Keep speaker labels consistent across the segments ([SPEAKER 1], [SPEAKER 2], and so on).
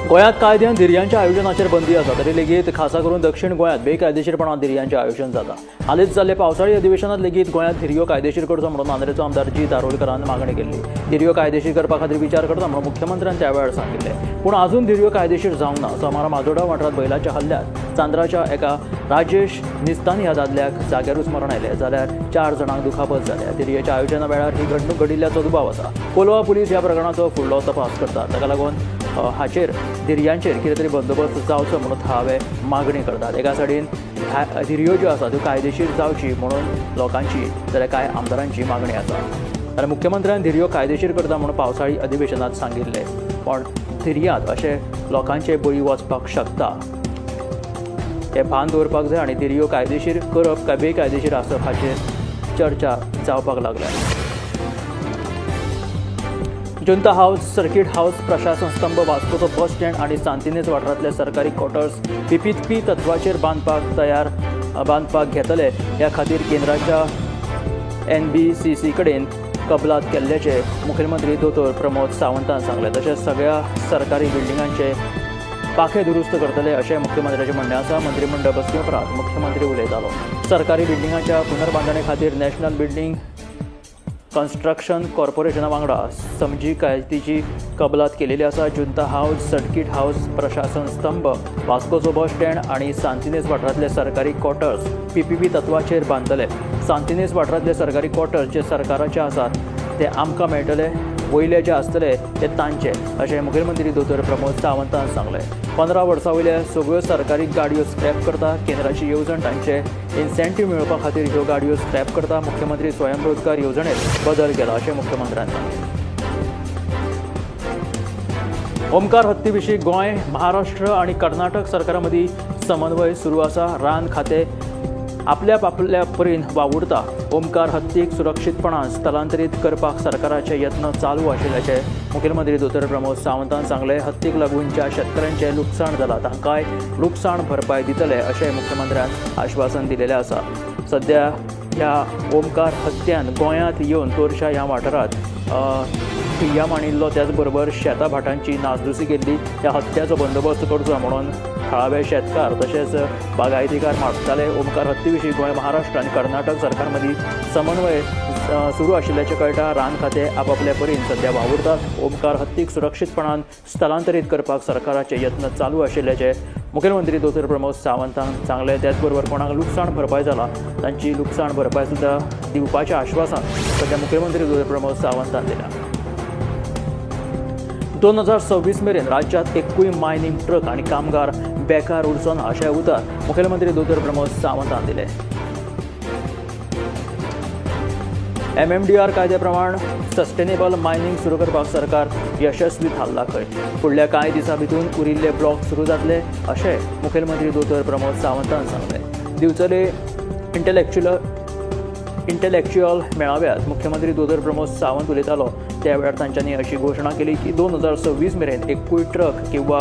[SPEAKER 1] गोंयांत कायद्यान धिरयांच्या आयोजनाचेर बंदी आसा तरी लेगीत खासा करून दक्षिण गोंयांत बेकायदेशीरपणान धिरयांचें आयोजन जाता. हालींच जाल्ले पावसाळी अधिवेशनांत लेगीत गोंयांत धिरयो कायदेशीर करचो म्हणून मांद्रेचो आमदार जीत आरोलकरान मागणी केल्ली. धिरयो कायदेशीर करपा खातीर विचार करता म्हणून मुख्यमंत्र्यान त्या वेळार सांगिल्लें. पूण अजून धिरयो कायदेशीर जावंक ना. सोमारा माजोड्डा वाठारांत बैलाच्या हल्ल्यांत चांद्राच्या एका राजेश निस्तानी ह्या दादल्याक जाग्यारूच मरण आयलें जाल्यार 4 जाणांक दुखापत जाल्या. धिरयेच्या आयोजना वेळार ही घडणूक घडिल्ल्याचो दुबाव आसा. कोलवा पुलीस ह्या प्रकरणाचो फुडलो तपास करतात. ताका लागून हाचेर धिरयांचेर कितें तरी बंदोबस्त जावचो म्हणून थळावे मागणी करतात. एका सायडीन धिरयो ज्यो आसा त्यो कायदेशीर जावची म्हणून लोकांची जाल्यार कांय आमदारांची मागणी आसा. जाल्यार मुख्यमंत्र्यान धिरयो कायदेशीर करता म्हणून पावसाळी अधिवेशनांत सांगिल्लें, पण धिरयांत अशें लोकांचे बळी वचपाक शकता हें भान दवरपाक जाय आनी धिरयो कायदेशीर करप काय बेकायदेशीर आसप हाचेर चर्चा जावपाक लागल्या. जनता हाऊस, सर्किट हाऊस, प्रशासन स्तंभ, वास्कोचो बस स्टँड आनी सांतिनेज वाठारांतले सरकारी क्वॉर्टर्स पीपीपी तत्वाचेर बांदपाक घेतले. ह्या खातीर केंद्राच्या एनबीसीसी कडेन कबलात केल्ल्याचें मुखेलमंत्री दोतोर प्रमोद सावंतान सांगलें. तशेंच सगळ्या सरकारी बिल्डिंगांचे पाखे दुरुस्त करतले अशें मुख्यमंत्र्याचें म्हणणें आसा. मंत्रीमंडळ बसके उपरांत मुख्यमंत्री उलयतालो. सरकारी बिल्डिंगांच्या पुनर्बांदणे खातीर नॅशनल बिल्डींग कन्स्ट्रक्शन कॉर्पोरेशना वांगडा समजिकायतीची कबलात केलेली आसा. जुंता हाऊस, सर्किट हाऊस, प्रशासन स्तंभ, वास्कोचो बस स्टँड आनी सांतिनेज वाठारांतले सरकारी क्वॉर्टर्स पीपीपी तत्वाचेर बांदतले. सांतिनेज वाठारांतले सरकारी क्वॉर्टर्स जे सरकाराचे आसात ते आमकां मेळटले, वयले जे आसतले ते तांचे अशें मुखेलमंत्री दोतोर प्रमोद सावंतान सांगलें. 15 वर्सां वयल्या सगळ्यो सरकारी गाडयो स्क्रॅप करता. केंद्राची येवजण तांचे इन्सेंटीव मेळोवपा खातीर ह्यो गाडयो स्क्रॅप करता. मुख्यमंत्री स्वयंरोजगार येवजणेत बदल केला अशें मुख्यमंत्र्यान सांगलें. ओमकार हत्ती विशीं गोंय, महाराष्ट्र आनी कर्नाटक सरकारा मदीं समन्वय सुरू आसा. रान खातें आपल्या आपल्या परीन वावुरता. ओमकार हत्तीक सुरक्षीतपणान स्थलांतरीत करपाक सरकाराचे यत्न चालू आशिल्ल्याचें मुखेलमंत्री दोतोर प्रमोद सावंतान सांगलें. हत्तीक लागून ज्या शेतकऱ्यांचें लुकसाण जालां तांकांय लुकसाण भरपाय दितले अशें मुख्यमंत्र्यान आश्वासन दिलेलें आसा. सद्या ह्या ओमकार हत्त्यान गोंयांत येवन तोरशा ह्या वाठारांत ठिय्या मांडिल्लो, त्याच बरोबर शेतां भाटांची नासधुसी केल्ली. त्या हत्त्याचो बंदोबस्त करचो म्हणून थळावे शेतकार तशेंच बागायतीकार मागताले. ओमकार हत्ती विशीं गोंय, महाराष्ट्र आनी कर्नाटक सरकार मदीं समन्वय सुरू आशिल्ल्याचें कळटा. रान खातें आपापल्या परीन सद्या वावुरतात. ओमकार हत्तीक सुरक्षीतपणान स्थलांतरीत करपाक सरकाराचे यत्न चालू आशिल्ल्याचें मुखेलमंत्री दोतोर प्रमोद सावंतान सांगलें. त्याच बरोबर कोणाक लुकसाण भरपाय जाला तांची लुकसाण भरपाय सुद्दां दिवपाचें आश्वासन सद्या मुखेलमंत्री दोतोर प्रमोद सावंतान दिलां. 2026 मेरेन राज्यांत एकूय मायनिंग ट्रक आनी कामगार बेकार उरचो ना अशें उतर मुखेलमंत्री दोतोर प्रमोद सावंतान दिलें. एमएमडीआर कायद्या प्रमाण सस्टेनेबल मायनिंग सुरू करपाक सरकार यशस्वी थारला खंय. फुडल्या कांय दिसां भितर उरिल्ले ब्लॉक सुरू जातले अशें मुखेलमंत्री दोतोर प्रमोद सावंतान सांगलें. दिवचले इंटलेक्च्युअल मेळाव्यात मुख्यमंत्री दोतोर प्रमोद सावंत उलयतालो. त्या वेळार तांच्यांनी अशी घोशणा केली की 2026 मेरेन एकूय ट्रक किंवा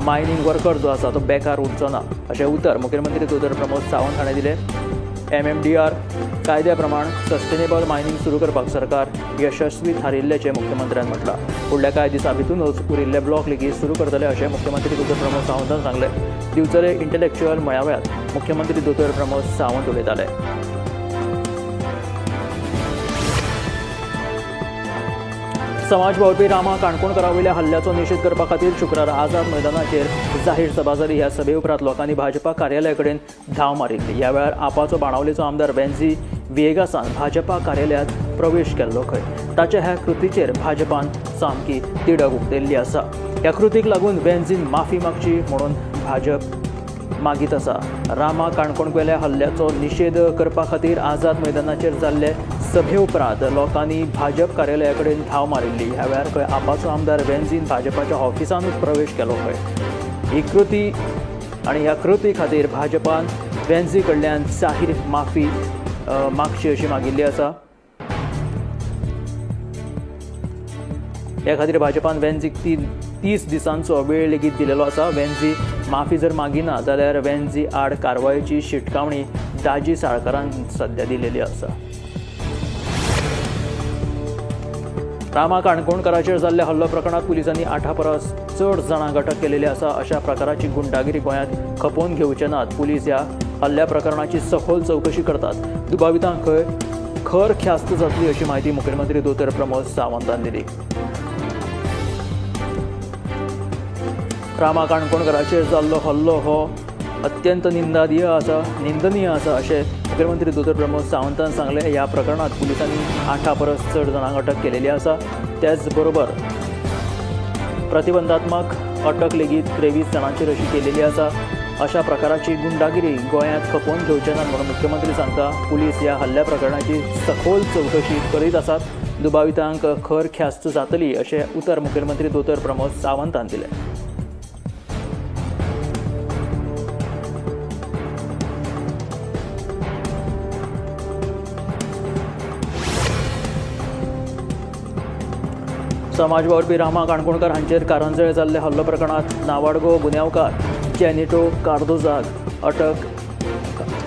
[SPEAKER 1] मायनिंग वर्कर जो आसा तो बेकार उरचो ना अशें उतर मुखेलमंत्री दोतोर प्रमोद सावंत हाणें दिलें. एमएमडीआर कायद्या प्रमाण सस्टेनेबल मायनिंग सुरू करपाक सरकार यशस्वी थारिल्ल्याचें मुख्यमंत्र्यान म्हटलां. फुडल्या कांय दिसां भितरूच उरिल्ले ब्लॉक लेगीत सुरू करतले अशें मुख्यमंत्री दोतोर प्रमोद सावंतान सांगलें. दिवचले इंटलेक्च्युअल मेळाव्यात मुख्यमंत्री दोतोर प्रमोद सावंत उलयताले. समाज वावुरपी रामा काणकोणकरा वयल्या हल्ल्याचो निशेध करपा खातीर शुक्रारा आझाद मैदानाचेर जाहीर सभा जाली. ह्या सभे उपरांत लोकांनी भाजपा कार्यालया कडेन धांव मारिल्ली. ह्या वेळार आपाचो बाणावलेचो आमदार वेन्झी व्हिएगासान भाजपा कार्यालयांत प्रवेश केल्लो खंय. ताच्या ह्या कृतीचेर भाजपान सामकी तिडक उक्तयल्ली आसा. ह्या कृतीक लागून वेन्झीन माफी मागची म्हणून भाजप मागीत आसा. रामा काणकोणवेल्या हल्ल्याचो निशेध करपा खातीर आझाद मैदानाचेर जाल्ले सभे उपरांत लोकांनी भाजप कार्यालया कडेन धांव मारिल्ली. ह्या वेळार खंय आपाचो आमदार वेन्झीन भाजपाच्या ऑफिसानूच प्रवेश केलो खंय. ही कृती आनी ह्या कृती खातीर भाजपान वेन्झी कडल्यान जाहीर माफी मागची अशी मागिल्ली आसा. ह्या खातीर भाजपान वेन्झीक 30 दिसांचो वेळ लेगीत दिलेलो आसा. वेन्झी माफी जर मागिना जाल्यार वेन्झी आड कारवायेची शिटकावणी दाजी साळकारान सद्या दिलेली आसा. रामा काणकोणकाराचेर जाल्ल्या हल्लो प्रकरणांत पुलिसांनी 8 परस चड जाणांक अटक केलेली आसा. अशा प्रकाराची गुंडागिरी गोंयांत खपोवन घेवचे नात. पुलीस ह्या हल्ल्या प्रकरणाची सखोल चवकशी करतात. दुबावितांक खर ख्यास्त जातली अशी म्हायती मुखेलमंत्री दोतोर प्रमोद सावंतान दिली. रामा काणकोणकाराचेर जाल्लो हल्लो हो अत्यंत निंदनीय आसा अशें मुखेलमंत्री दोतोर प्रमोद सावंतान सांगलें. ह्या प्रकरणांत पुलिसांनी 8 परस चड जाणांक अटक केलेली आसा. त्याच बरोबर प्रतिबंधात्मक अटक लेगीत 23 जाणांचेर अशी केलेली आसा. अशा प्रकाराची गुंडागिरी गोंयांत खपोवन घेवचे ना म्हणून मुख्यमंत्री सांगता. पुलीस ह्या हल्ल्या प्रकरणाची सखोल चवकशी करीत आसात. दुबावितांक खर ख्यास्त जातली अशें उतर मुखेलमंत्री दोतोर प्रमोद सावंतान दिलें. समाज वावुरपी रामा काणकोणकार हांचेर कारंजळे जाल्ले हल्लो प्रकरणांत नावाडगो गुन्यांवकार जेनिटो कार्दोजाक अटक.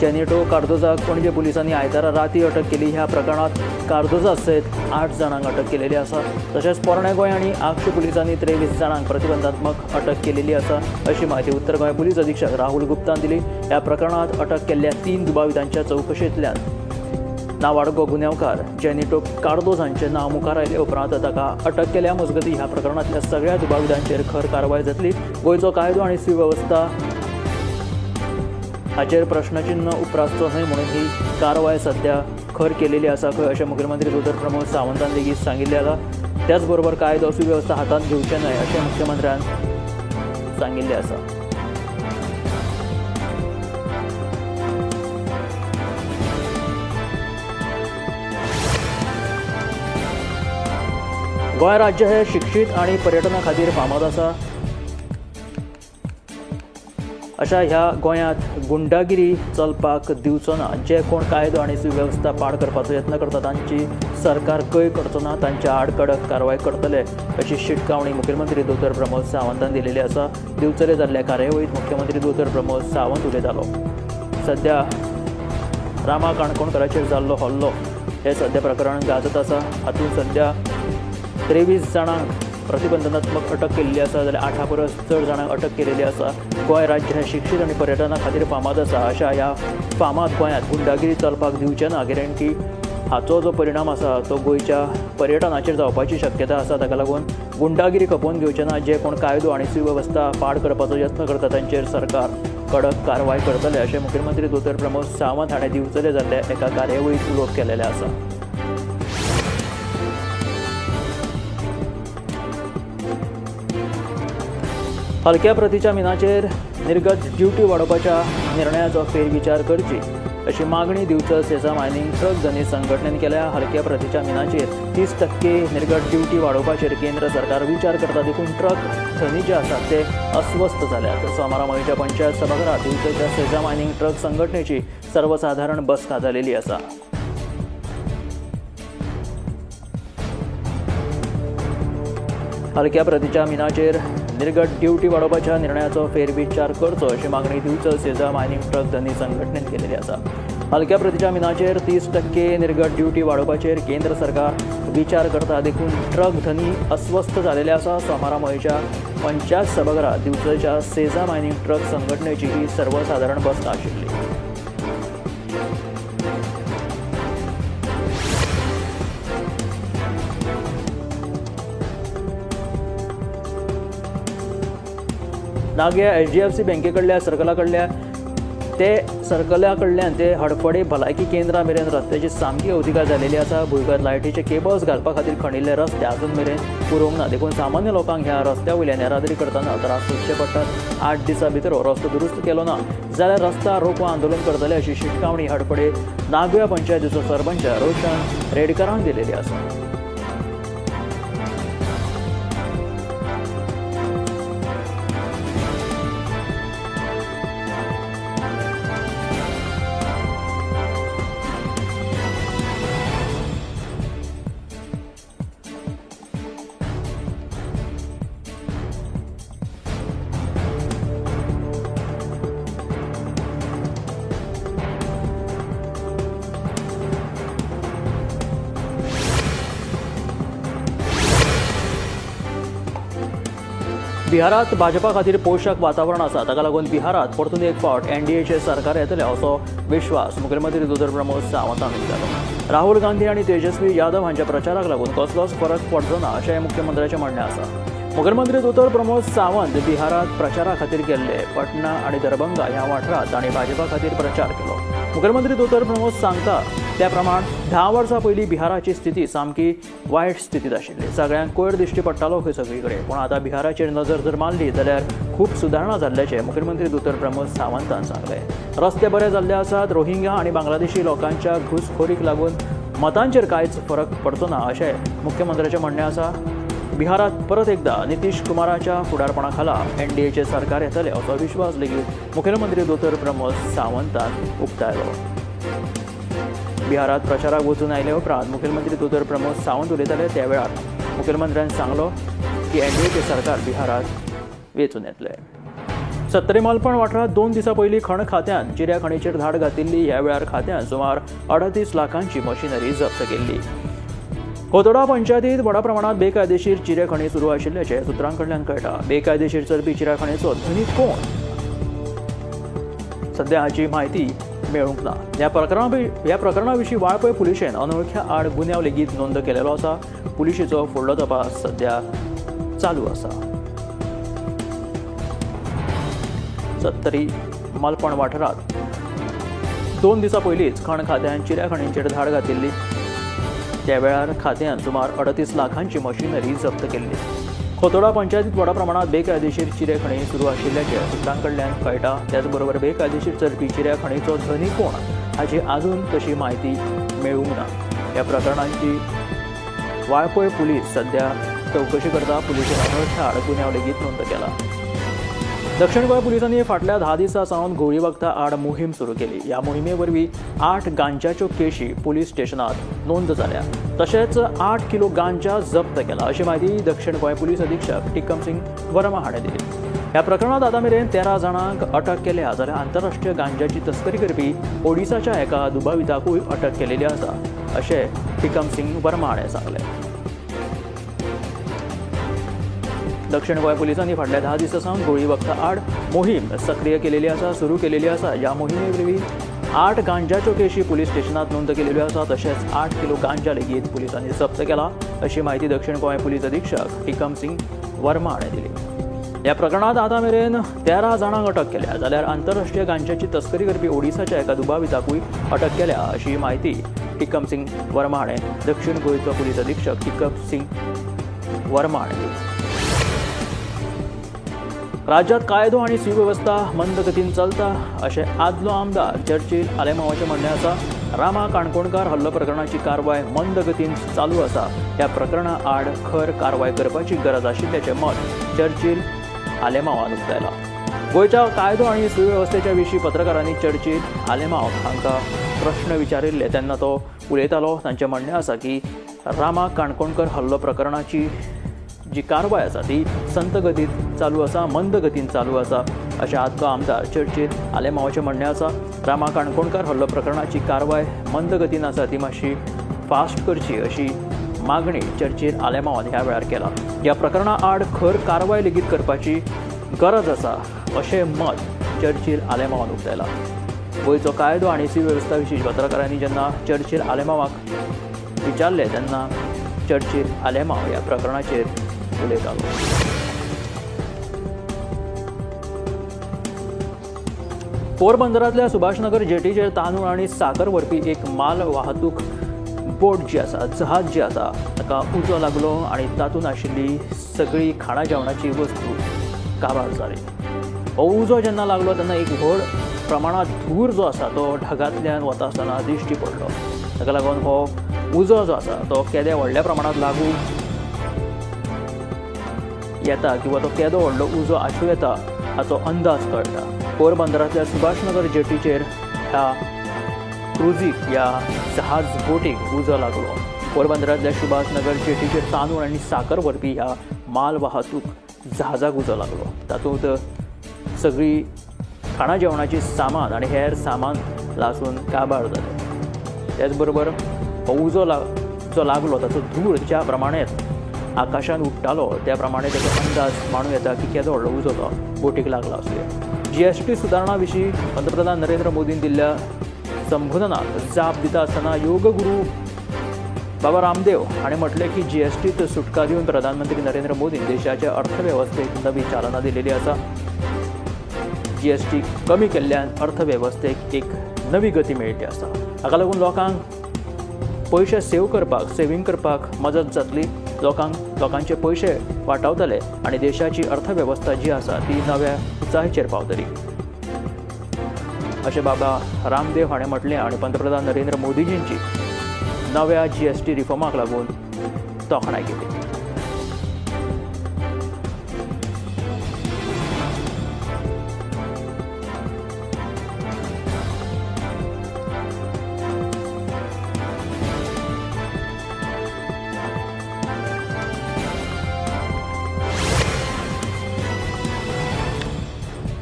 [SPEAKER 1] जेनिटो कार्दोजाक पणजे पुलिसांनी आयतारा राती अटक केली. ह्या प्रकरणांत कार्दोजा सयत 8 जाणांक अटक केलेली आसा. तशेंच पोरणे गोंय आनी आगशी पुलिसांनी 23 जाणांक प्रतिबंधात्मक अटक केलेली आसा अशी म्हायती उत्तर गोंय पुलीस अधीक्षक राहुल गुप्तान दिली. ह्या प्रकरणांत अटक केल्ल्या 3 दुबावितांच्या चवकशेंतल्यान नावाडगो गुन्यांवकार जेनिटो कार्दोज हांचें नांव मुखार आयले उपरांत ताका अटक केल्या. मजगतीं ह्या प्रकरणांतल्या सगळ्या दुबावितांचेर खर कारवाय जातली. गोंयचो कायदो आनी सुवेवस्था हाचेर प्रश्नचिन्ह उप्रासचो न्हय म्हणून ही कारवाय सध्या खर केलेली आसा खंय अशें मुखेलमंत्री दोतोर प्रमोद सावंतान लेगीत सांगिल्लें आसा. त्याच बरोबर कायदो सुवेवस्था हातांत घेवचे न्हय अशें मुख्यमंत्र्यान सांगिल्लें आसा. गोंय राज्य हे शिक्षीत आनी पर्यटना खातीर फामाद आसा. अशा ह्या गोंयांत गुंडागिरी चलपाक दिवचो ना. जे कोण कायदो आनी सुवेवस्था पाड करपाचो यत्न करता तांची सरकार गय करचो ना, तांच्या आड कडक कारवाय करतले अशी शिटकावणी मुखेलमंत्री दोतोर प्रमोद सावंतान दिलेली आसा. दिवचले जाल्ल्या कार्यावळींत मुख्यमंत्री दोतोर प्रमोद सावंत उलयतालो. सध्या रामा काणकोणकाराचेर जाल्लो हल्लो हे सध्या प्रकरण गाजत आसा. हातूंत सध्या 23 जाणांक प्रतिबंधनात्मक अटक केल्ली आसा जाल्यार 8 परस चड जाणांक अटक केलेली आसा. गोंय राज्य हें शिक्षीत आनी पर्यटना खातीर फामाद आसा. अशा ह्या फामाद गोंयांत गुंडागिरी चलपाक दिवचे ना, कारण की हाचो जो परिणाम आसा तो गोंयच्या पर्यटनाचेर जावपाची शक्यता आसा. ताका लागून गुंडागिरी खपोवन घेवचे ना. जे कोण कायदो आनी सुवेवस्था पाड करपाचो यत्न करता तांचेर सरकार कडक कारवाय करतले अशें मुखेलमंत्री दोतोर प्रमोद सावंत हाणें दिवचले जाल्ल्या एका कार्यावळींत उलोवप केलेलें आसा. हलक्या प्रतीच्या मिनाचेर निर्गत ड्युटी वाडोवपाच्या निर्णयाचो फेरविचार करची अशी मागणी दिवचल सेझा मायनिंग ट्रक धनी संघटनेन केल्या. हलक्या प्रतीच्या मिनाचेर 30% निर्गत ड्युटी वाडोवपाचेर केंद्र सरकार विचार करता देखून ट्रक धनी जे आसात ते अस्वस्थ जाल्यात. सोमारा मयेच्या पंचायत सभाघरात दिवचलच्या सेझा मायनिंग ट्रक संघटनेची सर्वसाधारण बसका जालेली आसा. हलक्या प्रतीच्या मिनाचेर निर्गत ड्युटी वाडोवपाच्या निर्णयाचो फेरविचार करचो अशी मागणी दिवचल सेझा मायनिंग ट्रक धनी संघटनेन केलेली आसा. हलक्या प्रतीच्या मिनाचेर 30% निर्गत ड्युटी वाडोवपाचेर केंद्र सरकार विचार करता देखून ट्रक धनी अस्वस्थ जालेले आसा. सोमारा मयेच्या पंचायत सभाघरात दिवचलच्या सेझा मायनिंग ट्रक संघटनेची ही सर्वसाधारण बसका आशिल्ली. नाग्या HDFC बँकेकडल्या सर्कला कडल्यान ते हडफडे भलायकी केंद्रा मेरेन रस्त्याची सामकी अवतिकाय जालेली आसा. भुंयगत लायटीचे केबल्स घालपा खातीर खणिल्ले रस्ते अजून मेरेन पुरोवंक ना देखून सामान्य लोकांक ह्या रस्त्या वयल्यान येरादारी करतना त्रास सोंसचे पडटात. 8 दिसां भितर हो रस्तो दुरुस्त केलो ना जाल्यार रस्ता रोको आंदोलन करतले अशी शिटकावणी हडफडे नागव्या पंचायतीचो सरपंच रोशन रेडकरान दिलेली आसा. बिहारात भाजपा खातीर पोशक वातावरण आसा, ताका लागून बिहारात परतून एक फावट एनडीएचे सरकार येतलें असो विश्वास मुखेलमंत्री दोतोर प्रमोद सावंतान उक्तायलो. राहुल गांधी आनी तेजस्वी यादव हांच्या प्रचाराक लागून कसलोच फरक पडचो ना अशें मुख्यमंत्र्याचें म्हणणें आसा. मुखेलमंत्री दोतोर प्रमोद सावंत बिहारात प्रचारा खातीर गेल्ले. पटना आनी दरभंगा ह्या वाठारांत तांणी भाजपा खातीर प्रचार केलो. मुखेलमंत्री दोतोर प्रमोद सांगता त्या प्रमाण 10 वर्सां पयलीं बिहाराची स्थिती सामकी वायट स्थितींत आशिल्ली. सगळ्यांक कोयर दिश्टी पडटालो खंय सगळी कडेन, पूण आतां बिहाराचेर नजर जर मारली जाल्यार खूब सुदारणा जाल्ल्याचें मुखेलमंत्री दोतोर प्रमोद सावंतान सांगलें. रस्ते बरे जाल्ले आसात. रोहिंग्या आनी बांगलादेशी लोकांच्या घुसखोरीक लागून मतांचेर कांयच फरक पडचो ना अशें मुख्यमंत्र्याचें म्हणणें आसा. बिहारात परत एकदा नितीश कुमाराच्या फुडारपणा खाला एनडीएचे सरकार येतलें असो विश्वास लेगीत मुखेलमंत्री दोतोर प्रमोद सावंतान उक्तायलो. बिहारात प्रचाराक वचून आयले उपरांत मुखेलमंत्री दोतोर प्रमोद सावंत उलयताले. त्या वेळार मुखेलमंत्र्यान सांगलो की एनडीएचे सरकार बिहारात वेंचून येतलें. सत्तरी मलपण वाठारांत 2 दिसां पयलीं खण खात्यान चिऱ्या खणीचेर धाड घातिल्ली. ह्या वेळार खात्यान सुमार 38 लाखांची मशिनरी जप्त केल्ली. खोतोडा पंचायतीत व्हडा प्रमाणात बेकायदेशीर चिरे खणी सुरू आशिल्ल्याचें सुत्रां कडल्यान कळटा. बेकायदेशीर चलपी चिऱ्या खणीचो धनी कोण सध्या हाची म्हायती मेळूंक ना. ह्या प्रकरणा विशीं वाळपय पुलिशेन अनवळख्या आड गुन्यांव लेगीत नोंद केलेलो आसा. पुलिशेचो फुडलो तपास सध्या चालू आसा. सत्तरी मलपण वाठारांत 2 दिसां पयलींच खण खात्यान चिऱ्या खणींचेर धाड घातिल्ली. त्या वेळार खात्यान सुमार 38 लाखांची मशिनरी जप्त केल्ली. खोतोडा पंचायतीत व्हडा प्रमाणात बेकायदेशीर चिरे खणी सुरू आशिल्ल्याचें सुत्रां कडल्यान कळटा. त्याचबरोबर बेकायदेशीर चलपी चिऱ्या खणीचो धनी कोण हाची अजून तशी म्हायती मेळूंक ना. ह्या प्रकरणांची वाळपय पुलीस सध्या चवकशी करता. पुलिशेन अनवळख्या आड गुन्यांव लेगीत नोंद केला. दक्षिण गोंय पुलिसांनी फाटल्या 10 दिसां सावन घुंवळी वखदां आड मोहीम सुरू केली. ह्या मोहिमे वरवीं 8 गांजाच्यो केशी पुलीस स्टेशनात नोंद जाल्या. तशेंच 8 किलो गांजा जप्त केला अशी म्हायती दक्षिण गोंय पुलीस अधीक्षक टिकम सिंग वर्मा हाणें दिली. ह्या प्रकरणांत आतां मेरेन 13 जाणांक अटक केल्या, जाल्यार आंतरराष्ट्रीय गांजाची तस्करी करपी ओडिसाच्या एका दुबाविताकूय अटक केलेली आसा अशें टिकम सिंग वर्मा हाणें सांगलें. दक्षिण गोंय पुलिसांनी फाटल्या 10 दिसां सावन घुंवळी वखदां आड मोहीम सक्रीय केलेली आसा, सुरू केलेली आसा. ह्या मोहिमे वरवीं 8 गांजाच्यो केशी पुलीस स्टेशनात नोंद केलेल्यो आसा. तशेंच 8 किलो गांजा लेगीत पुलिसांनी जप्त केला अशी म्हायती दक्षिण गोंय पुलीस अधीक्षक टिकम सिंग वर्मा हाणें दिली. ह्या प्रकरणांत आतां मेरेन 13 जाणांक अटक केल्या, जाल्यार आंतरराष्ट्रीय गांजाची तस्करी करपी ओडिसाच्या एका दुबाविताकूय अटक केल्या अशी म्हायती टिकम सिंग वर्मा हाणें दक्षिण गोंयचो पुलीस अधीक्षक टिकम सिंग वर्मा हाणें दिली. राज्यात कायदो आनी सुवेवस्था मंद गतीन चलता अशें आदलो आमदार चर्चिल आलेमावाचें म्हणणें आसा. रामा काणकोणकार हल्लो प्रकरणाची कारवाय मंद गतीन चालू आसा. ह्या प्रकरणा आड खर कारवाय करपाची गरज आशिल्ल्याचें मत चर्चिल आलेमावान उक्तायलां. गोंयच्या कायदो आनी सुवेवस्थेच्या विशीं पत्रकारांनी चर्चिल आलेमाव हांकां प्रश्न विचारिल्ले तेन्ना तो उलयतालो. तांचें म्हणणें आसा की रामा काणकोणकर हल्लो प्रकरणाची जी कारवाय आसा ती संत गतीन चालू आसा, मंद गतीन चालू आसा अशें आदलो आमदार चर्चिल आलेमावाचें म्हणणें आसा. रामा काणकोणकार हल्लो प्रकरणाची कारवाय मंद गतीन आसा ती मातशी फास्ट करची अशी मागणी चर्चिल आलेमावान ह्या वेळार केला. ह्या प्रकरणा आड खर कारवाय लेगीत करपाची गरज आसा अशें मत चर्चिल आलेमावान उक्तायलां. गोंयचो कायदो आनी सुवेवस्था विशीं पत्रकारांनी जेन्ना चर्चिल आलेमावाक विचारलें तेन्ना चर्चिल आलेमाव ह्या प्रकरणाचेर उलयतालो. पोरबंदरांतल्या सुभाषनगर जेटीचेर तांदूळ आनी साकर व्हरपी एक माल वाहतूक बोट जी आसा, जहाज जी आसा, ताका उजो लागलो आनी तातूंत आशिल्ली सगळी खाणा जेवणाची वस्तू काबार जाली. हो उजो जेन्ना लागलो तेन्ना एक व्हड प्रमाणांत धूर जो आसा तो ढगांतल्यान वता आसतना दिश्टी पडलो. ताका लागून हो उजो जो आसा तो केद्या व्हडल्या प्रमाणांत लागू येता किंवा तो केदो व्हडलो उजो आसूं येता हाचो अंदाज कळटा. पोरबंदरांतल्या सुभाषनगर जेटीचेर ह्या क्रुजीक, ह्या जहाज बोटीक उजो लागलो. पोरबंदरांतल्या सुभाषनगर जेटीचेर तांदूळ आनी साकर व्हरपी ह्या माल वाहतूक जहाजाक उजो लागलो. तातूंत सगळी खाणा जेवणाची सामान आनी हेर सामान लासून काबार जालें. त्याचबरोबर हो उजो जो लागलो ताचो धूर ज्या प्रमाणे आकाशान उडटालो त्या प्रमाणे ताचो अंदाज मांडूं येता की केदो व्हडलो उजो तो बोटीक लागला आसुये। जीएसटी सुदारणा विशीं पंतप्रधान नरेंद्र मोदीन दिल्ल्या संबोधनाक जाप दिता आसतना योगगुरू बाबा रामदेव हाणें म्हटलें की जीएसटीत सुटका दिवन प्रधानमंत्री नरेंद्र मोदीन देशाच्या अर्थवेवस्थेक नवी चालना दिलेली आसा। जीएसटी कमी केल्ल्यान अर्थवेवस्थेक एक नवी गती मेळिल्ली आसा। हाका लागून लोकांक पयशे सेव करपाक, सेवींग करपाक मदत जातली, लोकांचे पयशे वाटावतले आनी देशाची अर्थवेवस्था जी आसा ती नव्या उंचायेचेर पावतली अशें बाबा रामदेव हाणें म्हटलें आनी पंतप्रधान नरेंद्र मोदीजींची नव्या जीएसटी रिफॉर्माक लागून तोखणाय केली।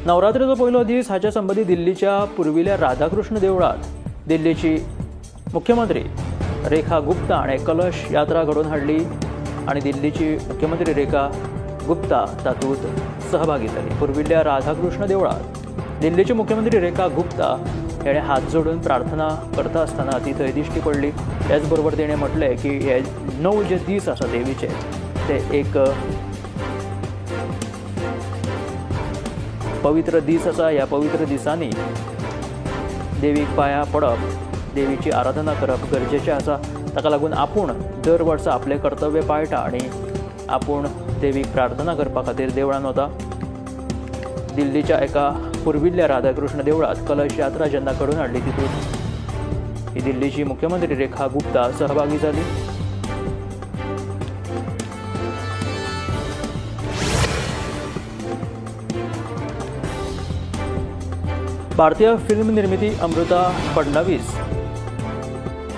[SPEAKER 1] नवरात्रीचो पयलो दीस हाच्या संबंदी दिल्लीच्या पुर्विल्ल्या राधाकृष्ण देवळांत दिल्लीची मुख्यमंत्री रेखा गुप्ता हाणें कलश यात्रा घडोवन हाडली आनी दिल्लीची मुख्यमंत्री रेखा गुप्ता तातूंत सहभागी जाली। पुर्विल्ल्या राधाकृष्ण देवळांत दिल्लीची मुख्यमंत्री रेखा गुप्ता हेणें हात जोडून प्रार्थना करता आसतना ती थंय दिश्टी पडली। त्याच बरोबर तिणें म्हटलें की हे 9 जे दीस आसा देवीचे ते एक पवित्र दीस आसा। ह्या पवित्र दिसांनी देवीक पांयां पडप, देवीची आराधना करप गरजेचें आसा। ताका लागून आपूण दर वर्सा आपलें कर्तव्य पाळटा आनी आपूण देवीक प्रार्थना करपा खातीर देवळान वता। दिल्लीच्या एका पुर्विल्ल्या राधाकृष्ण देवळांत कलश यात्रा जेन्ना घडोवन हाडली तितूंत ही दिल्लीची मुख्यमंत्री रेखा गुप्ता सहभागी जाली। भारतीय फिल्म निर्मिती अमृता फडणवीस,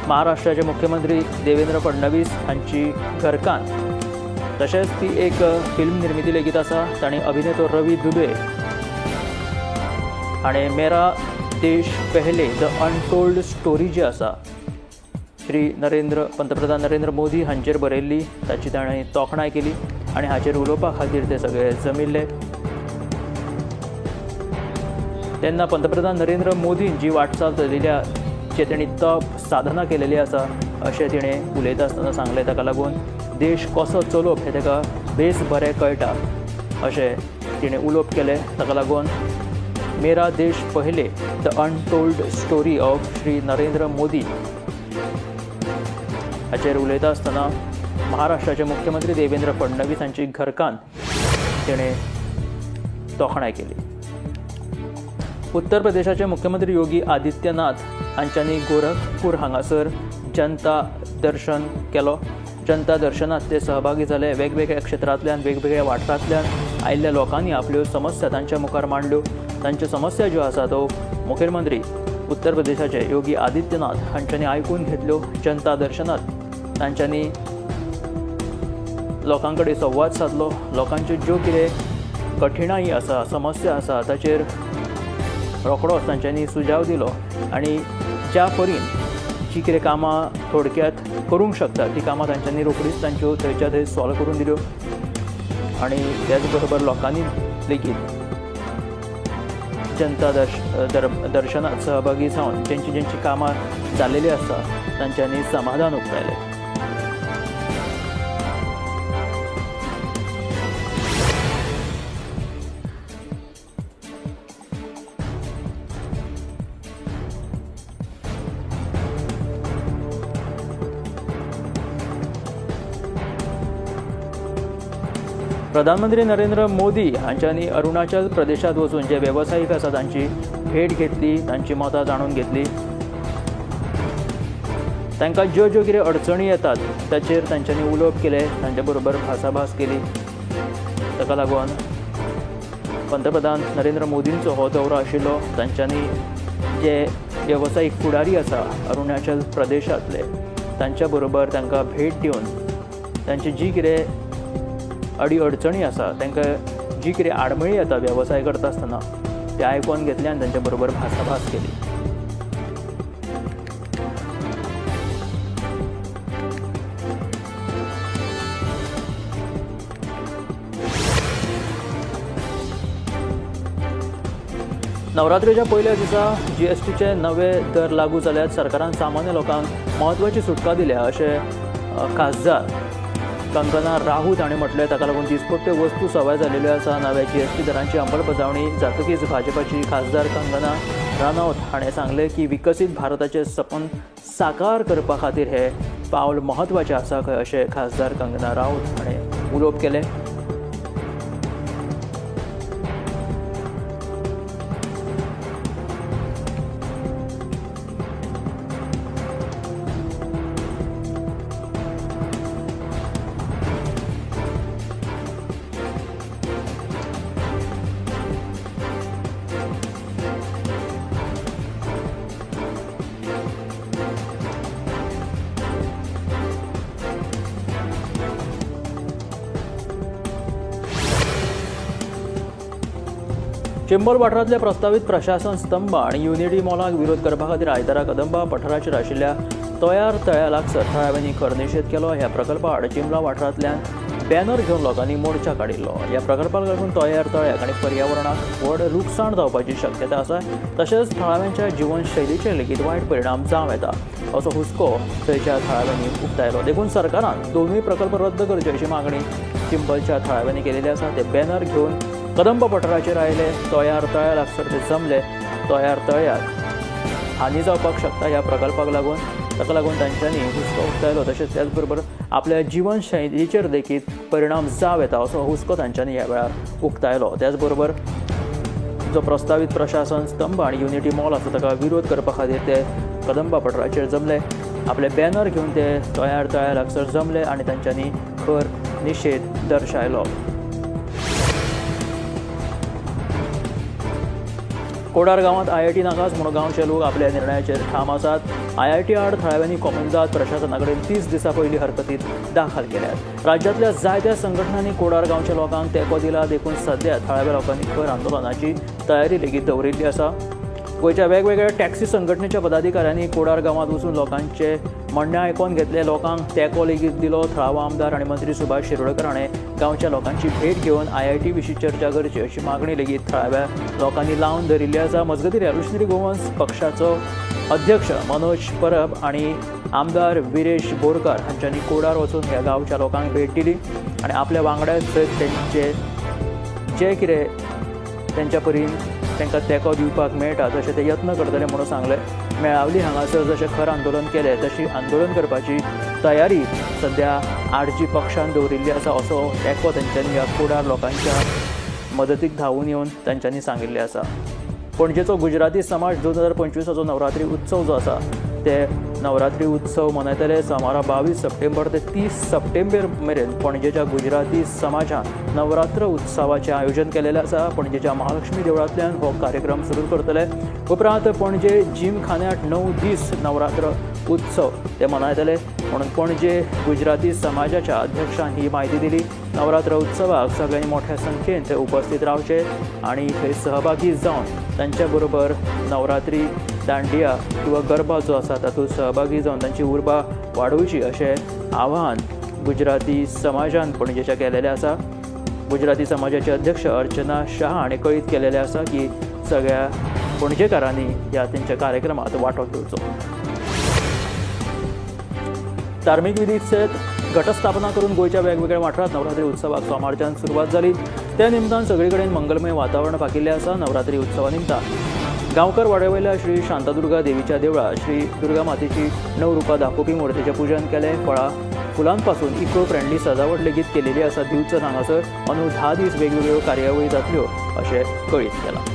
[SPEAKER 1] महाराष्ट्राचे मुख्यमंत्री देवेंद्र फडणवीस हांची घरकान्न, तशेंच ती एक फिल्म निर्मिती लेगीत आसा। तांणी अभिनेतो रवी दुबे हाणें मेरा देश पहले the untold story जी आसा श्री पंतप्रधान नरेंद्र मोदी हांचेर बरयल्ली ताची ताणें तोखणाय केली आनी हाचेर उलोवपा खातीर ते सगळे जमिल्ले। तेन्ना पंतप्रधान नरेंद्र मोदीन जी वाटचाल चलयल्या, जे तेणी तप साधना केलेली आसा अशें तिणें उलयता आसतना सांगलें। ताका लागून देश कसो चलोवप हें ताका बेस बरें कळटा अशें तिणें उलोवप केलें। ताका लागून Mera Desh Pehle the untold story of Shri Narendra Modi हाचेर उलयता आसतना महाराष्ट्राचे मुख्यमंत्री देवेंद्र फडणवीस हांची घरकान्न तिणें तोखणाय केली। उत्तर प्रदेशाचे मुख्यमंत्री योगी आदित्यनाथ हांच्यांनी गोरखपूर हांगासर जनता दर्शन केलो। जनता दर्शनात ते सहभागी जाले। वेगवेगळ्या क्षेत्रांतल्यान, वेगवेगळ्या वाठारांतल्यान आयिल्ल्या लोकांनी आपल्यो समस्या तांच्या मुखार मांडल्यो। तांच्यो समस्या ज्यो आसा तो मुखेलमंत्री उत्तर प्रदेशाचे योगी आदित्यनाथ हांच्यांनी आयकून घेतल्यो। जनता दर्शनात तांच्यांनी लोकां कडेन संवाद सादलो। लोकांच्यो ज्यो कितें कठिणाई आसा, समस्या आसा ताचेर रोखडोच तांच्यांनी सुझाव दिलो आनी ज्या परीन जी कितें कामां थोडक्यात करूंक शकता ती कामां तांच्यांनी रोखडीच तांच्यो थंयच्या थंय सॉल्व करून दिल्यो आनी त्याच बरोबर लोकांनी लेगीत जनता दर्शनात सहभागी जावन जेंची जेंची कामां जाल्लेली आसा तांच्यांनी समाधान उक्तायलें। प्रधानमंत्री नरेंद्र मोदी हांच्यांनी अरुणाचल प्रदेशांत वचून जे वेवसायीक आसा तांची भेट घेतली, तांची मतां जाणून घेतली। तांकां ज्यो ज्यो कितें अडचणी येतात ताचेर तांच्यांनी उलोवप केलें, तांचे बरोबर भासाभास केली। ताका लागून पंतप्रधान नरेंद्र मोदींचो हो दौरो आशिल्लो। तांच्यांनी जे वेवसायीक फुडारी आसा अरुणाचल प्रदेशांतले तांच्या बरोबर तांकां भेट दिवन तांची जी कितें अडी अडचणी आसा, तांकां जी कितें आडमेळी येता वेवसाय करता आसतना ते आयकून घेतले आनी तांच्या बरोबर भासाभास केली। नवरात्रेच्या पयल्या दिसा जीएसटीचे नवे दर लागू जाल्यात. सरकारान सामान्य लोकांक म्हत्वाची सुटका दिल्या अशें खासदार कंगना राऊत हांणी म्हटलें. ताका लागून दिसपट्ट्यो वस्तू सवाय जाल्ल्यो आसा. नव्या जीएसटी दरांची अंमलबजावणी जातकीच भाजपाची खासदार कंगना रानौत हाणें सांगलें की विकसीत भारताचें सपन साकार करपा खातीर हे पावल म्हत्वाचें आसा खंय अशें खासदार कंगना राऊत हाणें उलोवप केलें. चेंबूर वाठारांतल्या प्रस्तावीत प्रशासन स्तंभ आनी युनिटी मॉलाक विरोध करपा खातीर आयतारा कदंबा पठाराचेर आशिल्ल्या तयार तळ्या लागसर थळाव्यांनी खर निशेध केलो. ह्या प्रकल्पा आड चिंबला वाठारांतल्यान बॅनर घेवन लोकांनी मोर्चा काडिल्लो. ह्या प्रकल्पाक लागून तयार तळ्याक आनी पर्यावरणाक व्हड लुकसाण जावपाची शक्यता आसा. तशेंच थळाव्यांच्या जिवनशैलीचेर लेगीत वायट परिणाम जावं येता असो हुस्को थंयच्या थळाव्यांनी उक्तायलो. देखून सरकारान दोनूय प्रकल्प रद्द करचे अशी मागणी चिंबलच्या थळाव्यांनी केलेली आसा. ते बॅनर घेवन कदंब पठाराचेर आयले. तयार तळ्या लागसर ते जमले. तयार तळ्याक हानी जावपाक शकता ह्या प्रकल्पाक लागून, ताका लागून तांच्यांनी हुस्को उक्तायलो. तशेंच त्याच बरोबर आपल्या जिवनशैलीचेर लेगीत परिणाम जावं येता असो हुस्को तांच्यांनी ह्या वेळार उक्तायलो. त्याच बरोबर जो प्रस्तावीत प्रशासन स्तंभ आनी युनिटी मॉल आसा ताका विरोध करपा खातीर ते कदंबा पठाराचेर जमले. आपले बॅनर घेवन ते तयार तळ्या लागसर जमले आनी तांच्यांनी खर निशेध दर्शायलो. कोडार गांवांत आयआयटी नाकाच म्हूण गांवचे लोक आपल्या निर्णयाचेर ठाम आसात. आयआयटी आड थळाव्यांनी कोमुनिदाद प्रशासना कडेन 30 दिसां पयलीं हरकतीत दाखल केल्यात. राज्यांतल्या जायत्या संघटनांनी कोडार गांवच्या लोकांक तेंको दिला. देखून सद्या थळाव्या लोकांनी खर आंदोलनाची तयारी लेगीत दवरिल्ली आसा. गोंयच्या वेगवेगळ्या टॅक्सी संघटनेच्या पदाधिकाऱ्यांनी कोडार गांवांत वचून लोकांचे म्हणणें आयकून घेतलें. लोकांक तेंको लेगीत दिलो. थळावो आमदार आनी मंत्री सुभाष शिरोडकर हाणें गांवच्या लोकांची भेट घेवन आयआयटी विशीं चर्चा करची अशी मागणी लेगीत थळाव्या लोकांनी लावन धरिल्ली आसा. मजगतीं रेव्होल्युशनरी गोवन्स पक्षाचो अध्यक्ष मनोज परब आनी आमदार विरेश बोरकर हांच्यांनी कोडार वचून ह्या गांवच्या लोकांक भेट दिली आनी आपल्या वांगडा सयत तेंचे जे कितें तेंच्या परीन तांकां तेंको दिवपाक मेळटा तशें ते यत्न करतले म्हणून सांगलें. मेळावली हांगासर जशें खर आंदोलन केलें तशी आंदोलन करपाची तयारी सद्या आरजी पक्षान दवरिल्ली आसा असो तेंको तेंच्यांनी ह्या कोडार लोकांच्या मदतीक धांवून येवन तांच्यांनी सांगिल्लें आसा. पणजेचो गुजराती समाज 2025 नवरात्री उत्सव जो आसा ते नवरात्री उत्सव मनयतले. सोमारा 22 सप्टेंबर ते 30 सप्टेंबर मेरेन पणजेच्या गुजराती समाजान नवरात्र उत्सवाचें आयोजन केलेलें आसा. पणजेच्या महालक्ष्मी देवळांतल्यान हो कार्यक्रम सुरू करतले. उपरांत पणजे जिमखान्यांत 9 दीस नवरात्र उत्सव ते मनयतले म्हणून पणजे गुजराती समाजाच्या अध्यक्षान ही म्हायती दिली. नवरात्र उत्सवाक सगळ्यांनी मोठ्या संख्येन थंय उपस्थित रावचे आनी थंय सहभागी जावन तांच्या बरोबर नवरात्री दांडिया किंवा गरबा जो आसा तातूंत सहभागी जावन तांची उर्बा वाडोवची अशें आवाहन गुजराती समाजान पणजेच्या केलेलें आसा. गुजराती समाजाचे अध्यक्ष अर्चना शाह हाणें कळीत केलेलें आसा की सगळ्या पणजेकारांनी ह्या तेंच्या कार्यक्रमांत वांटो घेवचो. धार्मीक विधी सयत घटस्थापना करून गोंयच्या वेगवेगळ्या वाठारांत नवरात्री उत्सवाक सोमारच्यान सुरवात जाली. त्या निमतान सगळे कडेन मंगलमय वातावरण फाकिल्लें आसा. नवरात्री उत्सवा निमतान गांवकर वाड्यावयल्या श्री शांतादुर्गा देवीच्या देवळात श्री दुर्गा मातेची 9 रुपां दाखोवपी मूर्तीचें पुजन केलें. फळां फुलांपासून इको फ्रेंडली सजावट लेगीत केलेली आसा. दिवचल हांगासर अंदू 10 दीस वेगवेगळ्यो कार्यावळी जातल्यो अशें कळीत केलां.